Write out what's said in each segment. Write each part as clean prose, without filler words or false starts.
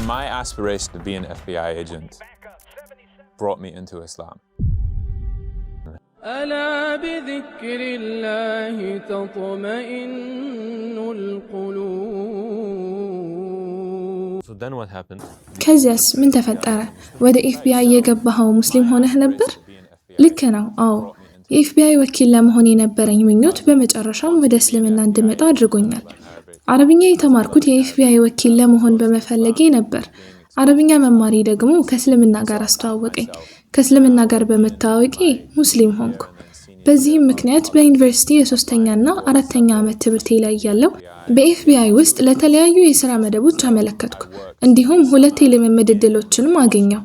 My aspiration to be an FBI agent brought me into Islam. ألا بذكر الله تطمئن القلوب. So then what happened? ከዚያስ ምን ተፈጠረ? ወደ ኤፍቢአይ የገባኸው ሙስሊም ሆነህ ነበር? ልክ ነው። አዎ፣ የኤፍቢአይ ወኪል ለመሆን የነበረኝ ምኞት በመጨረሻም ወደ እስልምና እንድመጣ አድርጎኛል። አረብኛ የተማርኩት የኤፍቢአይ ወኪል ለመሆን በመፈለጌ ነበር። አረብኛ መማሬ ደግሞ ከእስልምና ጋር አስተዋወቀኝ። ከእስልምና ጋር በመተዋወቄ ሙስሊም ሆንኩ። በዚህም ምክንያት በዩኒቨርሲቲ የሶስተኛና አራተኛ ዓመት ትምህርቴ ላይ እያለሁ በኤፍቢአይ ውስጥ ለተለያዩ የስራ መደቦች አመለከትኩ። እንዲሁም ሁለት የልምምድ ዕድሎችንም አገኘሁ።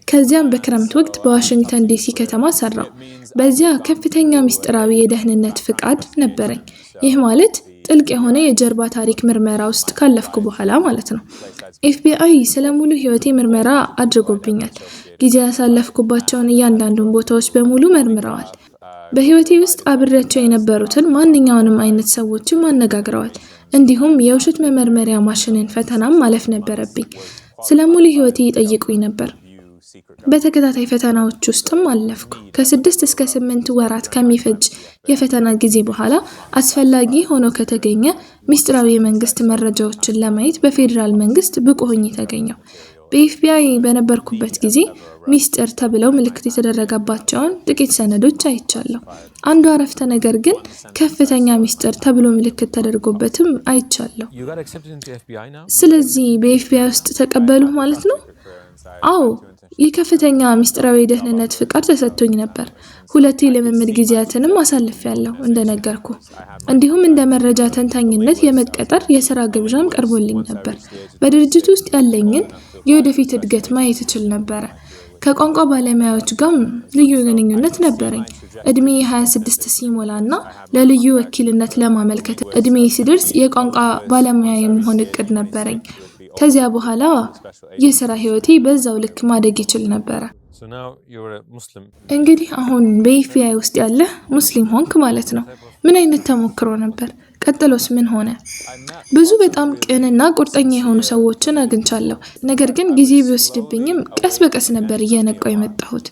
ከዚያም በክረምት ወቅት በዋሽንግተን ዲሲ ከተማ ሰራሁ። በዚያ ከፍተኛ ምስጢራዊ የደህንነት ፍቃድ ነበረኝ። ይህ ማለት ጥልቅ የሆነ የጀርባ ታሪክ ምርመራ ውስጥ ካለፍኩ በኋላ ማለት ነው። ኤፍቢአይ ስለ ሙሉ ሕይወቴ ምርመራ አድርጎብኛል። ጊዜ ያሳለፍኩባቸውን እያንዳንዱን ቦታዎች በሙሉ መርምረዋል። በሕይወቴ ውስጥ አብሬያቸው የነበሩትን ማንኛውንም አይነት ሰዎችም አነጋግረዋል። እንዲሁም የውሸት መመርመሪያ ማሽንን ፈተናም ማለፍ ነበረብኝ። ስለ ሙሉ ሕይወቴ ይጠይቁኝ ነበር። በተከታታይ ፈተናዎች ውስጥም አለፍኩ። ከ6 እስከ 8 ወራት ከሚፈጅ የፈተና ጊዜ በኋላ አስፈላጊ ሆኖ ከተገኘ ሚስጥራዊ የመንግስት መረጃዎችን ለማየት በፌዴራል መንግስት ብቁ ሆኜ ተገኘሁ። በኤፍቢአይ በነበርኩበት ጊዜ ሚስጥር ተብለው ምልክት የተደረገባቸውን ጥቂት ሰነዶች አይቻለሁ። አንዱ አረፍተ ነገር ግን ከፍተኛ ሚስጥር ተብሎ ምልክት ተደርጎበትም አይቻለሁ። You got accepted into FBI now? ስለዚህ በኤፍቢአይ ውስጥ ተቀበሉህ ማለት ነው? አዎ፣ የከፍተኛ ምስጢራዊ የደህንነት ፍቃድ ተሰጥቶኝ ነበር። ሁለት የልምምድ ጊዜያትንም አሳልፌያለሁ እንደነገርኩህ። እንዲሁም እንደ መረጃ ተንታኝነት የመቀጠር የስራ ግብዣም ቀርቦልኝ ነበር። በድርጅቱ ውስጥ ያለኝን የወደፊት እድገት ማየት እችል ነበረ። ከቋንቋ ባለሙያዎች ጋርም ልዩ ግንኙነት ነበረኝ። እድሜዬ 26 ሲሞላ እና ለልዩ ወኪልነት ለማመልከት እድሜዬ ሲደርስ የቋንቋ ባለሙያ የመሆን እቅድ ነበረኝ። ከዚያ በኋላ የስራ ህይወቴ በዛው ልክ ማደግ ይችል ነበረ። So now you're a Muslim. እንግዲህ አሁን በኤፍቢአይ ውስጥ ያለህ ሙስሊም ሆንክ ማለት ነው። ምን አይነት ተሞክሮ ነበር? ቀጥሎስ ምን ሆነ? ብዙ በጣም ቅንና ቁርጠኛ የሆኑ ሰዎችን አግኝቻለሁ። ነገር ግን ጊዜ ቢወስድብኝም ቀስ በቀስ ነበር እየነቃሁ የመጣሁት።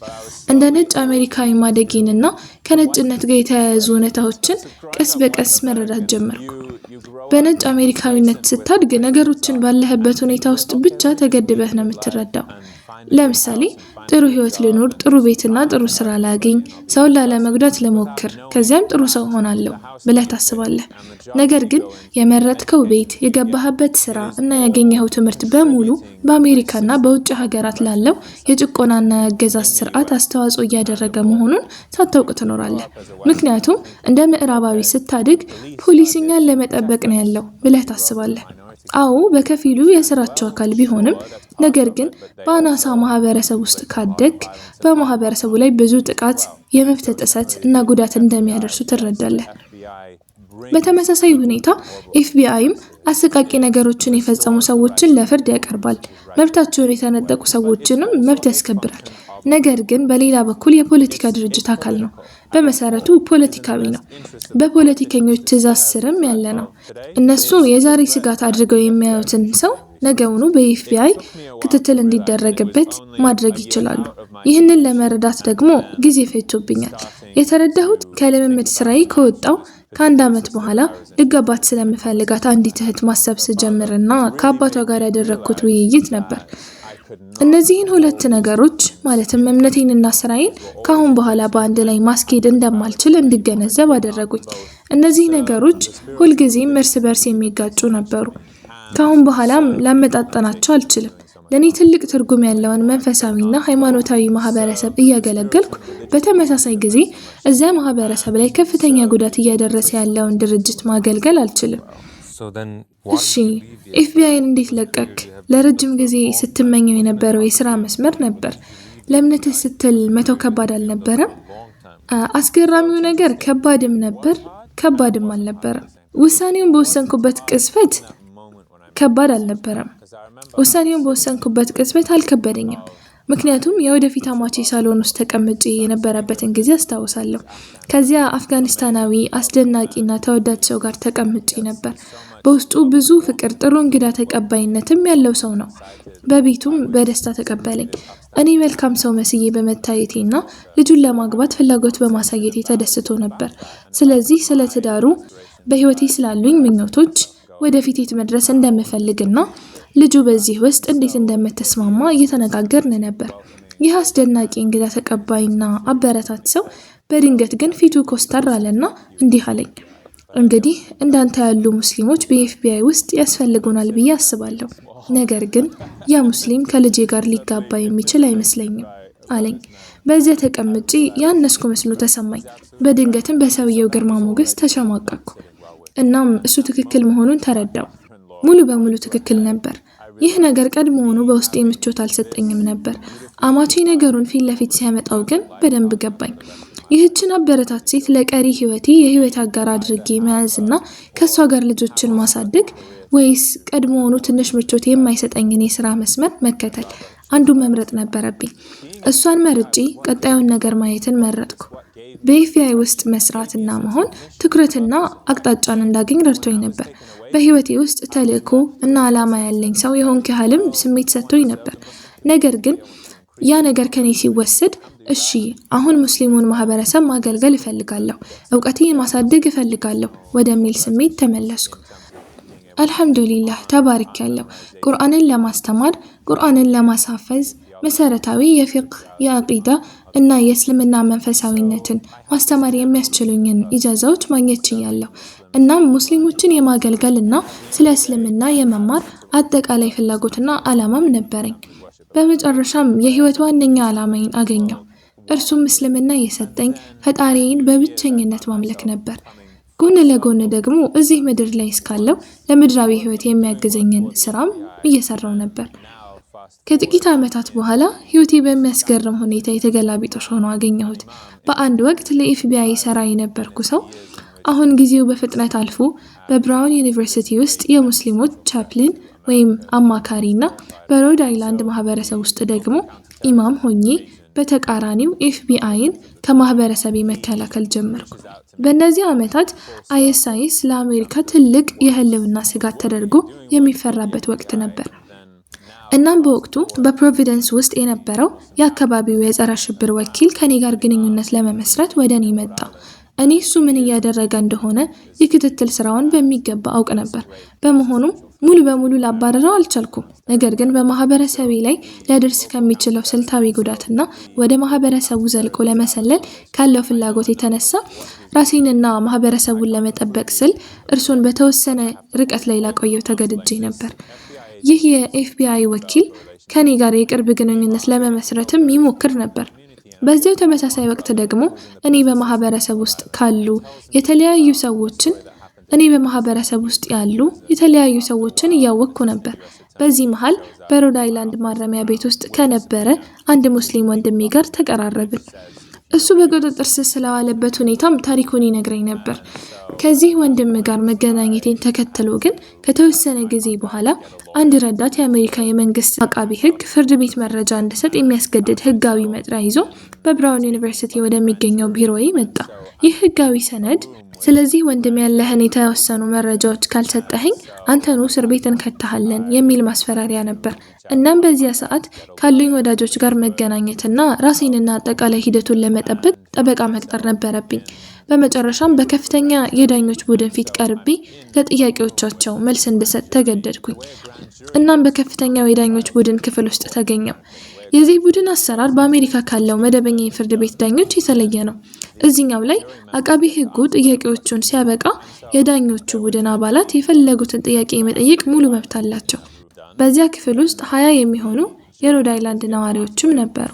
እንደ ነጭ አሜሪካዊ ማደጌንና ከነጭነት ጋር የተያያዙ እውነታዎችን ቀስ በቀስ መረዳት ጀመርኩ። በነጭ አሜሪካዊነት ስታድግ ነገሮችን ባለህበት ሁኔታ ውስጥ ብቻ ተገድበህ ነው የምትረዳው። ለምሳሌ ጥሩ ህይወት ልኑር፣ ጥሩ ቤትና ጥሩ ስራ ላግኝ፣ ሰውን ላለመጉዳት ልሞክር፣ ከዚያም ጥሩ ሰው እሆናለሁ ብለህ ታስባለህ። ነገር ግን የመረጥከው ቤት፣ የገባህበት ስራ እና ያገኘኸው ትምህርት በሙሉ በአሜሪካና በውጭ ሀገራት ላለው የጭቆናና የአገዛዝ ስርዓት አስተዋጽኦ እያደረገ መሆኑን ሳታውቅ ትኖራለህ። ምክንያቱም እንደ ምዕራባዊ ስታድግ ፖሊስ እኛን ለመጠበቅ ነው ያለው ብለህ ታስባለህ። አዎ፣ በከፊሉ የስራቸው አካል ቢሆንም ነገር ግን በአናሳ ማህበረሰብ ውስጥ ካደግክ በማህበረሰቡ ላይ ብዙ ጥቃት፣ የመብት ጥሰት እና ጉዳት እንደሚያደርሱ ትረዳለህ። በተመሳሳይ ሁኔታ ኤፍቢአይም አሰቃቂ ነገሮችን የፈጸሙ ሰዎችን ለፍርድ ያቀርባል። መብታቸውን የተነጠቁ ሰዎችንም መብት ያስከብራል። ነገር ግን በሌላ በኩል የፖለቲካ ድርጅት አካል ነው። በመሰረቱ ፖለቲካዊ ነው። በፖለቲከኞች ትዕዛዝ ስርም ያለ ነው። እነሱ የዛሬ ስጋት አድርገው የሚያዩትን ሰው ነገውኑ በኤፍቢአይ ክትትል እንዲደረግበት ማድረግ ይችላሉ። ይህንን ለመረዳት ደግሞ ጊዜ ፈጅቶብኛል። የተረዳሁት ከልምምድ ስራዬ ከወጣሁ ከአንድ ዓመት በኋላ ልጋባት ስለምፈልጋት አንዲት እህት ማሰብ ስጀምርና ከአባቷ ጋር ያደረግኩት ውይይት ነበር። እነዚህን ሁለት ነገሮች ማለትም እምነቴንና ስራዬን ከአሁን በኋላ በአንድ ላይ ማስኬድ እንደማልችል እንድገነዘብ አደረጉኝ። እነዚህ ነገሮች ሁልጊዜም እርስ በርስ የሚጋጩ ነበሩ። ከአሁን በኋላም ላመጣጠናቸው አልችልም። ለእኔ ትልቅ ትርጉም ያለውን መንፈሳዊና ሃይማኖታዊ ማህበረሰብ እያገለገልኩ በተመሳሳይ ጊዜ እዚያ ማህበረሰብ ላይ ከፍተኛ ጉዳት እያደረሰ ያለውን ድርጅት ማገልገል አልችልም። So then እሺ፣ ኤፍቢአይን እንዴት ለቀክ? ለረጅም ጊዜ ስትመኘው የነበረው የስራ መስመር ነበር። ለእምነትህ ስትል መተው ከባድ አልነበረም? አስገራሚው ነገር ከባድም ነበር፣ ከባድም አልነበረም። ውሳኔውን በወሰንኩበት ቅጽበት ከባድ አልነበረም። ውሳኔውን በወሰንኩበት ቅጽበት አልከበደኝም። ምክንያቱም የወደፊት አማቼ ሳሎን ውስጥ ተቀምጬ የነበረበትን ጊዜ አስታውሳለሁ። ከዚያ አፍጋኒስታናዊ አስደናቂና ተወዳጅ ሰው ጋር ተቀምጬ ነበር። በውስጡ ብዙ ፍቅር፣ ጥሩ እንግዳ ተቀባይነትም ያለው ሰው ነው። በቤቱም በደስታ ተቀበለኝ። እኔ መልካም ሰው መስዬ በመታየቴና ልጁን ለማግባት ፍላጎት በማሳየቴ ተደስቶ ነበር። ስለዚህ ስለ ትዳሩ፣ በህይወቴ ስላሉኝ ምኞቶች፣ ወደፊት የት መድረስ እንደምፈልግና ልጁ በዚህ ውስጥ እንዴት እንደምትስማማ እየተነጋገርን ነበር። ይህ አስደናቂ እንግዳ ተቀባይና አበረታች ሰው በድንገት ግን ፊቱ ኮስተር አለና እንዲህ አለኝ። እንግዲህ እንዳንተ ያሉ ሙስሊሞች በኤፍቢአይ ውስጥ ያስፈልጉናል ብዬ አስባለሁ። ነገር ግን ያ ሙስሊም ከልጄ ጋር ሊጋባ የሚችል አይመስለኝም አለኝ። በዚያ ተቀምጬ ያነስኩ መስሎ ተሰማኝ። በድንገትም በሰውየው ግርማ ሞገስ ተሸማቀቅኩ። እናም እሱ ትክክል መሆኑን ተረዳው። ሙሉ በሙሉ ትክክል ነበር። ይህ ነገር ቀድሞውኑ በውስጤ ምቾት አልሰጠኝም ነበር። አማቼ ነገሩን ፊት ለፊት ሲያመጣው ግን በደንብ ገባኝ። ይህችን አበረታች ሴት ለቀሪ ህይወቴ የህይወት አጋር አድርጌ መያዝና ከእሷ ጋር ልጆችን ማሳደግ ወይስ ቀድሞውኑ ትንሽ ምቾት የማይሰጠኝን የስራ መስመር መከተል፣ አንዱን መምረጥ ነበረብኝ። እሷን መርጬ ቀጣዩን ነገር ማየትን መረጥኩ። በኤፍቢአይ ውስጥ መስራትና መሆን ትኩረትና አቅጣጫን እንዳገኝ ረድቶኝ ነበር። በህይወቴ ውስጥ ተልእኮ እና ዓላማ ያለኝ ሰው የሆንክ ያህልም ስሜት ሰጥቶኝ ነበር። ነገር ግን ያ ነገር ከኔ ሲወሰድ እሺ አሁን ሙስሊሙን ማህበረሰብ ማገልገል እፈልጋለሁ፣ እውቀቴን ማሳደግ እፈልጋለሁ ወደሚል ስሜት ተመለስኩ። አልሐምዱሊላህ ተባርኬያለሁ። ቁርአንን ለማስተማር፣ ቁርአንን ለማሳፈዝ፣ መሰረታዊ የፊቅህ፣ የአቂዳ እና የእስልምና መንፈሳዊነትን ማስተማር የሚያስችሉኝን ኢጃዛዎች ማግኘት ችያለሁ። እናም ሙስሊሞችን የማገልገል እና ስለ እስልምና የመማር አጠቃላይ ፍላጎትና ዓላማም ነበረኝ። በመጨረሻም የህይወት ዋነኛ ዓላማዬን አገኘው። እርሱም እስልምና የሰጠኝ ፈጣሪዬን በብቸኝነት ማምለክ ነበር። ጎን ለጎን ደግሞ እዚህ ምድር ላይ እስካለው ለምድራዊ ህይወት የሚያግዘኝን ስራም እየሰራው ነበር። ከጥቂት ዓመታት በኋላ ህይወቴ በሚያስገርም ሁኔታ የተገላቢጦሽ ሆኖ አገኘሁት። በአንድ ወቅት ለኤፍቢአይ ሰራ የነበርኩ ሰው አሁን ጊዜው በፍጥነት አልፎ በብራውን ዩኒቨርሲቲ ውስጥ የሙስሊሞች chaplain ወይም አማካሪ እና በሮድ አይላንድ ማህበረሰብ ውስጥ ደግሞ ኢማም ሆኜ በተቃራኒው ኤፍቢአይን ከማህበረሰቤ መከላከል ጀመርኩ። በእነዚህ ዓመታት አይኤስአይኤስ ለአሜሪካ ትልቅ የህልውና ስጋት ተደርጎ የሚፈራበት ወቅት ነበር። እናም በወቅቱ በፕሮቪደንስ ውስጥ የነበረው የአካባቢው የጸረ ሽብር ወኪል ከኔ ጋር ግንኙነት ለመመስረት ወደ እኔ መጣ። እኔ እሱ ምን እያደረገ እንደሆነ የክትትል ስራውን በሚገባ አውቅ ነበር። በመሆኑም ሙሉ በሙሉ ላባረረው አልቻልኩም። ነገር ግን በማህበረሰቤ ላይ ሊያደርስ ከሚችለው ስልታዊ ጉዳትና ወደ ማህበረሰቡ ዘልቆ ለመሰለል ካለው ፍላጎት የተነሳ ራሴንና ማህበረሰቡን ለመጠበቅ ስል እርሱን በተወሰነ ርቀት ላይ ላቆየው ተገድጄ ነበር። ይህ የኤፍቢአይ ወኪል ከኔ ጋር የቅርብ ግንኙነት ለመመስረትም ይሞክር ነበር። በዚያው ተመሳሳይ ወቅት ደግሞ እኔ በማህበረሰብ ውስጥ ያሉ የተለያዩ ሰዎችን እያወቅኩ ነበር። በዚህ መሃል በሮድ አይላንድ ማረሚያ ቤት ውስጥ ከነበረ አንድ ሙስሊም ወንድሜ ጋር ተቀራረብን። እሱ በቁጥጥር ስር ስለዋለበት ሁኔታም ታሪኩን ይነግረኝ ነበር። ከዚህ ወንድም ጋር መገናኘቴን ተከትሎ ግን ከተወሰነ ጊዜ በኋላ አንድ ረዳት የአሜሪካ የመንግስት አቃቢ ሕግ ፍርድ ቤት መረጃ እንድሰጥ የሚያስገድድ ህጋዊ መጥሪያ ይዞ በብራውን ዩኒቨርሲቲ ወደሚገኘው ቢሮዬ መጣ። ይህ ህጋዊ ሰነድ ስለዚህ ወንድም ያለህን የተወሰኑ መረጃዎች ካልሰጠኸኝ አንተኑ እስር ቤት እንከትሃለን የሚል ማስፈራሪያ ነበር። እናም በዚያ ሰዓት ካሉኝ ወዳጆች ጋር መገናኘትና ራሴንና አጠቃላይ ሂደቱን ለመጠበቅ ጠበቃ መቅጠር ነበረብኝ። በመጨረሻም በከፍተኛ የዳኞች ቡድን ፊት ቀርቤ ለጥያቄዎቻቸው መልስ እንድሰጥ ተገደድኩኝ። እናም በከፍተኛው የዳኞች ቡድን ክፍል ውስጥ ተገኘው። የዚህ ቡድን አሰራር በአሜሪካ ካለው መደበኛ የፍርድ ቤት ዳኞች የተለየ ነው። እዚህኛው ላይ አቃቢ ሕጉ ጥያቄዎቹን ሲያበቃ የዳኞቹ ቡድን አባላት የፈለጉትን ጥያቄ የመጠየቅ ሙሉ መብት አላቸው። በዚያ ክፍል ውስጥ 20 የሚሆኑ የሮድ አይላንድ ነዋሪዎችም ነበሩ።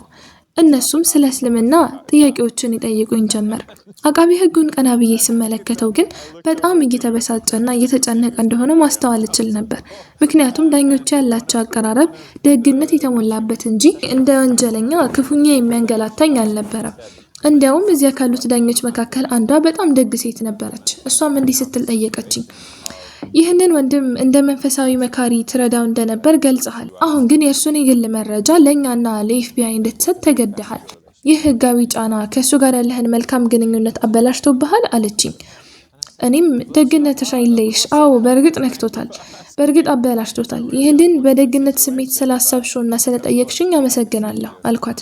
እነሱም ስለ እስልምና ጥያቄዎችን ይጠይቁኝ ጀመር። አቃቢ ሕጉን ቀና ብዬ ስመለከተው ግን በጣም እየተበሳጨና እየተጨነቀ እንደሆነ ማስተዋል እችል ነበር። ምክንያቱም ዳኞቹ ያላቸው አቀራረብ ደግነት የተሞላበት እንጂ እንደ ወንጀለኛ ክፉኛ የሚያንገላታኝ አልነበረም። እንዲያውም እዚያ ካሉት ዳኞች መካከል አንዷ በጣም ደግ ሴት ነበረች። እሷም እንዲህ ስትል ጠየቀችኝ። ይህንን ወንድም እንደ መንፈሳዊ መካሪ ትረዳው እንደነበር ገልጸሃል። አሁን ግን የእርሱን የግል መረጃ ለእኛና ለኤፍቢአይ እንድትሰጥ ተገድሃል። ይህ ህጋዊ ጫና ከእሱ ጋር ያለህን መልካም ግንኙነት አበላሽቶብሃል አለችኝ። እኔም ደግነትሽ አይለይሽ፣ አዎ በእርግጥ ነክቶታል፣ በእርግጥ አበላሽቶታል። ይህንን በደግነት ስሜት ስላሰብሽውና ስለጠየቅሽኝ አመሰግናለሁ አልኳት።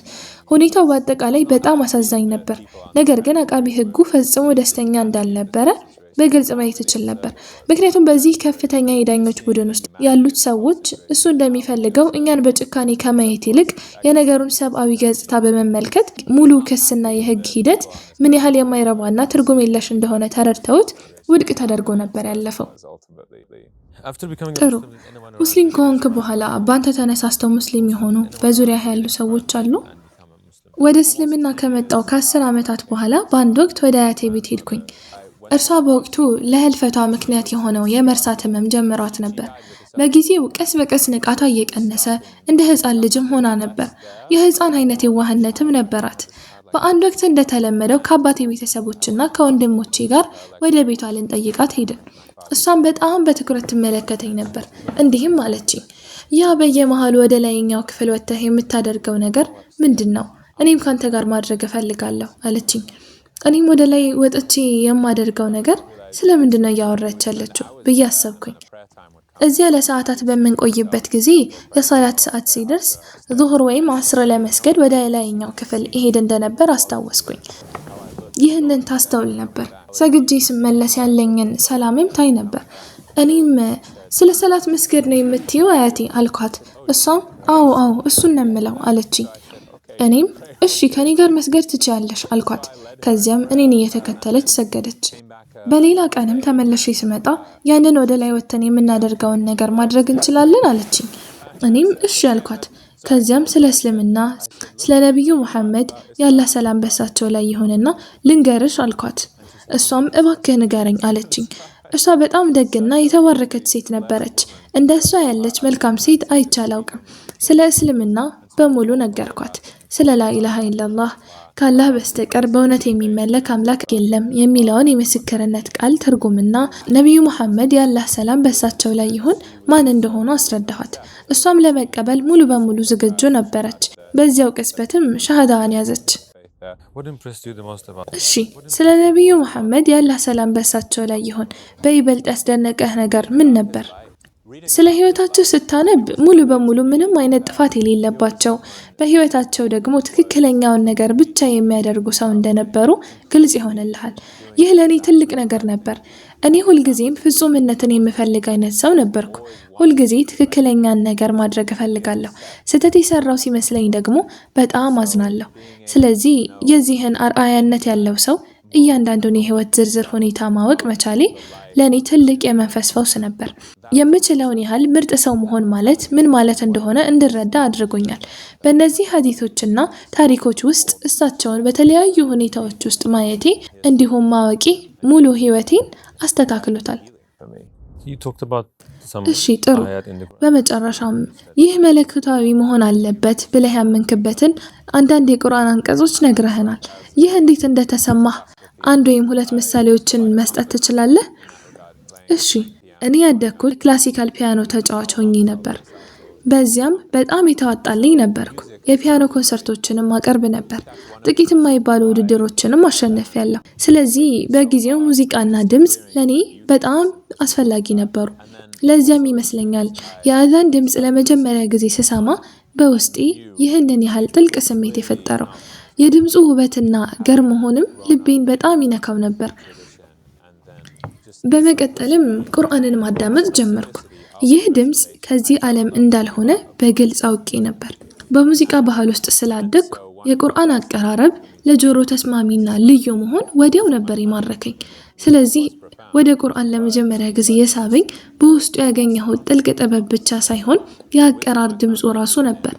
ሁኔታው በአጠቃላይ በጣም አሳዛኝ ነበር። ነገር ግን አቃቢ ሕጉ ፈጽሞ ደስተኛ እንዳልነበረ በግልጽ ማየት እችል ነበር። ምክንያቱም በዚህ ከፍተኛ የዳኞች ቡድን ውስጥ ያሉት ሰዎች እሱ እንደሚፈልገው እኛን በጭካኔ ከማየት ይልቅ የነገሩን ሰብአዊ ገጽታ በመመልከት ሙሉ ክስና የህግ ሂደት ምን ያህል የማይረባና ትርጉም የለሽ እንደሆነ ተረድተውት ውድቅ ተደርጎ ነበር ያለፈው። Was ultimately After becoming a ጥሩ። Muslim, did anyone around ሙስሊም ከሆንክ በኋላ በአንተ ተነሳስተው ሙስሊም የሆኑ በዙሪያህ ያሉ ሰዎች አሉ? become a Muslim? ወደ እስልምና ከመጣው ከ10 ዓመታት በኋላ በአንድ ወቅት ወደ አያቴ ቤት ሄድኩኝ። እርሷ በወቅቱ ለህልፈቷ ምክንያት የሆነው የመርሳት ህመም ጀምሯት ነበር። በጊዜው ቀስ በቀስ ንቃቷ እየቀነሰ እንደ ህፃን ልጅም ሆና ነበር። የህፃን አይነት የዋህነትም ነበራት። በአንድ ወቅት እንደተለመደው ከአባቴ ቤተሰቦችና ከወንድሞቼ ጋር ወደ ቤቷ ልንጠይቃት ሄድን። እሷም በጣም በትኩረት ትመለከተኝ ነበር። እንዲህም አለችኝ፣ ያ በየመሃሉ ወደ ላይኛው ክፍል ወጥተህ የምታደርገው ነገር ምንድን ነው? እኔም ካንተ ጋር ማድረግ እፈልጋለሁ አለችኝ። እኔም ወደ ላይ ወጥቼ የማደርገው ነገር ስለምንድን ነው እያወራች ያለችው ብዬ አሰብኩኝ። prayer time would come. እዚያ ለሰዓታት በምንቆይበት ጊዜ የሰላት ሰዓት ሲደርስ ዙሁር ወይም አስር ለመስገድ ወደ ላይኛው ክፍል እሄድ እንደነበር አስታወስኩኝ። ይህንን ታስተውል ነበር። ሰግጄ ስመለስ ያለኝን ሰላምም ታይ ነበር። እኔም ስለ ሰላት መስገድ ነው የምትይው አያቴ አልኳት። እሷም አዎ አዎ እሱን ነው የምለው አለችኝ። እኔም እሺ ከኔ ጋር መስገድ ትችያለሽ አልኳት። ከዚያም እኔን እየተከተለች ሰገደች። በሌላ ቀንም ተመልሼ ስመጣ ያንን ወደ ላይ ወጥተን የምናደርገውን ነገር ማድረግ እንችላለን አለችኝ። እኔም እሺ አልኳት። ከዚያም ስለ እስልምና፣ ስለ ነቢዩ መሐመድ የአላህ ሰላም በሳቸው ላይ ይሁንና ልንገርሽ አልኳት። እሷም እባክህ ንገረኝ አለችኝ። እርሷ በጣም ደግና የተባረከች ሴት ነበረች። እንደ እሷ ያለች መልካም ሴት አይቼ አላውቅም። ስለ እስልምና በሙሉ ነገርኳት። ስለ ላኢላሃ ኢለላህ፣ ካላህ በስተቀር በእውነት የሚመለክ አምላክ የለም የሚለውን የምስክርነት ቃል ትርጉምና ነቢዩ መሐመድ የአላህ ሰላም በእሳቸው ላይ ይሁን ማን እንደሆኑ አስረዳኋት። እሷም ለመቀበል ሙሉ በሙሉ ዝግጁ ነበረች። በዚያው ቅጽበትም ሻሃዳዋን ያዘች። What impressed you the most about እሺ፣ ስለ ነቢዩ መሐመድ የአላህ ሰላም በእሳቸው ላይ ይሁን በይበልጥ ያስደነቀህ ነገር ምን ነበር? ስለ ህይወታቸው ስታነብ ሙሉ በሙሉ ምንም አይነት ጥፋት የሌለባቸው፣ በህይወታቸው ደግሞ ትክክለኛውን ነገር ብቻ የሚያደርጉ ሰው እንደነበሩ ግልጽ ይሆንልሃል። ይህ ለእኔ ትልቅ ነገር ነበር። እኔ ሁልጊዜም ፍጹምነትን የምፈልግ አይነት ሰው ነበርኩ። ሁልጊዜ ትክክለኛን ነገር ማድረግ እፈልጋለሁ። ስህተት የሰራው ሲመስለኝ ደግሞ በጣም አዝናለሁ። ስለዚህ የዚህን አርአያነት ያለው ሰው እያንዳንዱን የህይወት ዝርዝር ሁኔታ ማወቅ መቻሌ ለእኔ ትልቅ የመንፈስ ፈውስ ነበር። የምችለውን ያህል ምርጥ ሰው መሆን ማለት ምን ማለት እንደሆነ እንድረዳ አድርጎኛል። በእነዚህ ሀዲቶችና ታሪኮች ውስጥ እሳቸውን በተለያዩ ሁኔታዎች ውስጥ ማየቴ እንዲሁም ማወቄ ሙሉ ህይወቴን አስተካክሎታል። for me. You talked about some እሺ ጥሩ። ayat in the Quran. በመጨረሻም ይህ መለኮታዊ መሆን አለበት ብለህ ያመንክበትን አንዳንድ የቁርአን አንቀጾች ነግረህናል። ይህ እንዴት እንደተሰማህ አንድ ወይም ሁለት ምሳሌዎችን መስጠት ትችላለህ? እሺ፣ እኔ ያደግኩት ክላሲካል ፒያኖ ተጫዋች ሆኜ ነበር። በዚያም በጣም የተዋጣልኝ ነበርኩ። የፒያኖ ኮንሰርቶችንም አቀርብ ነበር። ጥቂት የማይባሉ ውድድሮችንም አሸንፌያለሁ። ስለዚህ በጊዜው ሙዚቃና ድምፅ ለእኔ በጣም አስፈላጊ ነበሩ። ለዚያም ይመስለኛል የአዛን ድምፅ ለመጀመሪያ ጊዜ ስሰማ በውስጤ ይህንን ያህል ጥልቅ ስሜት የፈጠረው። የድምፁ ውበትና ገር መሆንም ልቤን በጣም ይነካው ነበር። በመቀጠልም ቁርአንን ማዳመጥ ጀመርኩ። ይህ ድምፅ ከዚህ ዓለም እንዳልሆነ በግልጽ አውቄ ነበር። በሙዚቃ ባህል ውስጥ ስላደግኩ የቁርአን አቀራረብ ለጆሮ ተስማሚና ልዩ መሆን ወዲያው ነበር የማረከኝ። ስለዚህ ወደ ቁርአን ለመጀመሪያ ጊዜ የሳበኝ በውስጡ ያገኘሁት ጥልቅ ጥበብ ብቻ ሳይሆን የአቀራር ድምፁ ራሱ ነበር።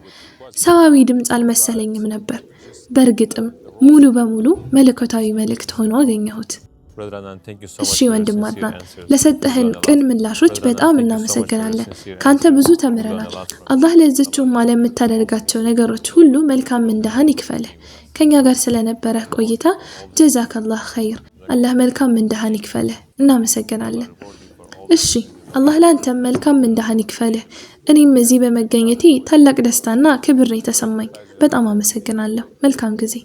ሰዋዊ ድምፅ አልመሰለኝም ነበር። በእርግጥም ሙሉ በሙሉ መለኮታዊ መልእክት ሆኖ አገኘሁት። እሺ ወንድም አድናን፣ ለሰጠህን ቅን ምላሾች በጣም እናመሰግናለን። ካንተ ብዙ ተምረናል። አላህ ለዚች ኡማ ለምታደርጋቸው ነገሮች ሁሉ መልካም ምንዳህን ይክፈልህ። ከኛ ጋር ስለነበረህ ቆይታ ጀዛከላህ ኸይር። አላህ መልካም ምንዳህን ይክፈልህ። እናመሰግናለን። እሺ፣ አላህ ለአንተም መልካም ምንዳህን ይክፈልህ። እኔም እዚህ በመገኘቴ ታላቅ ደስታና ክብር ነው የተሰማኝ። በጣም አመሰግናለሁ። መልካም ጊዜ።